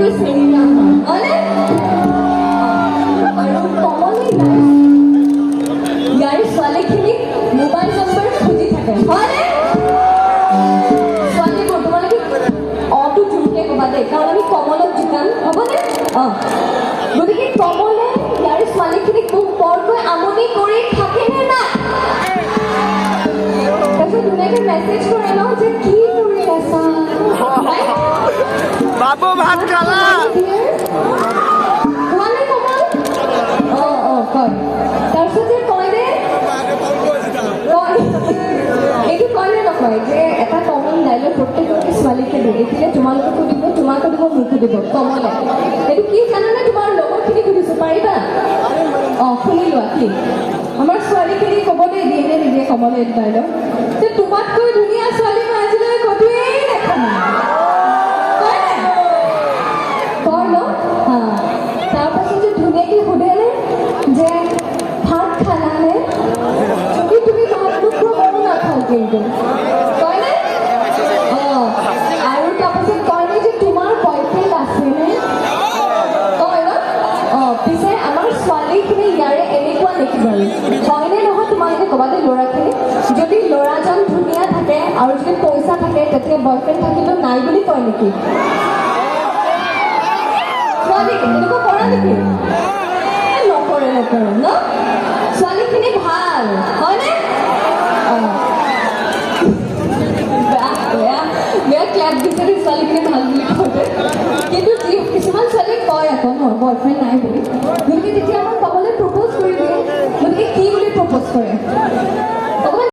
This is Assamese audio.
ধুনীয়াকৈ চেঙিৰা হয়, হয়নে? আৰু কমলে ইয়াৰ ছোৱালীখিনিক মোবাইল নম্বৰ খুজি থাকে, হয়নে? ছোৱালীবোৰ, তোমালোকে অটো জোৰকে ক'বা দেই, কাৰণ আমি কমলক জোকাম, হ'বনে? অঁ, গতিকে কমলে ইয়াৰ ছোৱালীখিনিক বহুত বৰকৈ আমনি কৰি থাকেনে নাই? তাৰপিছত ধুনীয়াকৈ মেছেজ কৰে ন যে কি কৰি আছা? Right? বাবু, ভাত খালা? কোৱা নে কমল? অঁ, কয়। তাৰপিছত যে কয় নে কয়, এইটো কয় নে নকয় যে এটা কমন ডাইলগ প্ৰত্যেকগৰাকী ছোৱালীকে দিয়ে? দেখিলে তোমালোককো দিব, তোমাকো দিব, মোকো দিব কমলে। এইটো কি জানানে? তোমাৰ লগৰখিনি সুধিছো, পাৰিবা? অঁ, শুনি লোৱা কি। আমাৰ ছোৱালীখিনি ক'ব দেই, দিয়ে নে নিদিয়ে কমলে এইটো ডাইলগ যে তোমাতকৈ ধুনীয়া ছোৱালী মই আজিলৈ ক'তোৱেই দেখা নাই? কয় নাই? কয় ন? হা, তাৰপাছত যে ধুনীয়াকে সোধেনে যে ভাত খালানে? যদি তুমি ভাত নোখোৱা, ময়ো নাখাওঁ কিন্তু। কয়নে? অঁ, আৰু তাৰপাছত কয়নে যে তোমাৰ বয়ফ্ৰেণ্ড আছেনে? কয় ন? অঁ, পিছে আমাৰ ছোৱালীখিনি ইয়াৰে এনেকুৱা নেকি বাৰু? হয়নে নহয় তোমালোকে ক'বা দেই ল'ৰাখিনি। যদি ল'ৰাজন ধুনীয়া থাকে আৰু যদি পইচা থাকে, তেতিয়া বয়ফ্ৰেণ্ড থাকিলেও নাই বুলি কয় নেকি? ছোৱালী এনেকুৱা কৰা নেকি? এ, নকৰে, নকৰে ন? ছোৱালীখিনি ভাল, হয়নে? অঁ, বেয়া বেয়া বেয়া ক্লেপ দিছে দেই ছোৱালীখিনি ভাল বুলি কওঁতে। কিন্তু যি কিছুমান ছোৱালীয়ে কয় আকৌ ন বয়ফ্ৰেণ্ড নাই বুলি, গতিকে তেতিয়া আমাৰ কমলে প্ৰপ'জ কৰি দিয়ে। গতিকে কি বুলি প্ৰপ'জ কৰে?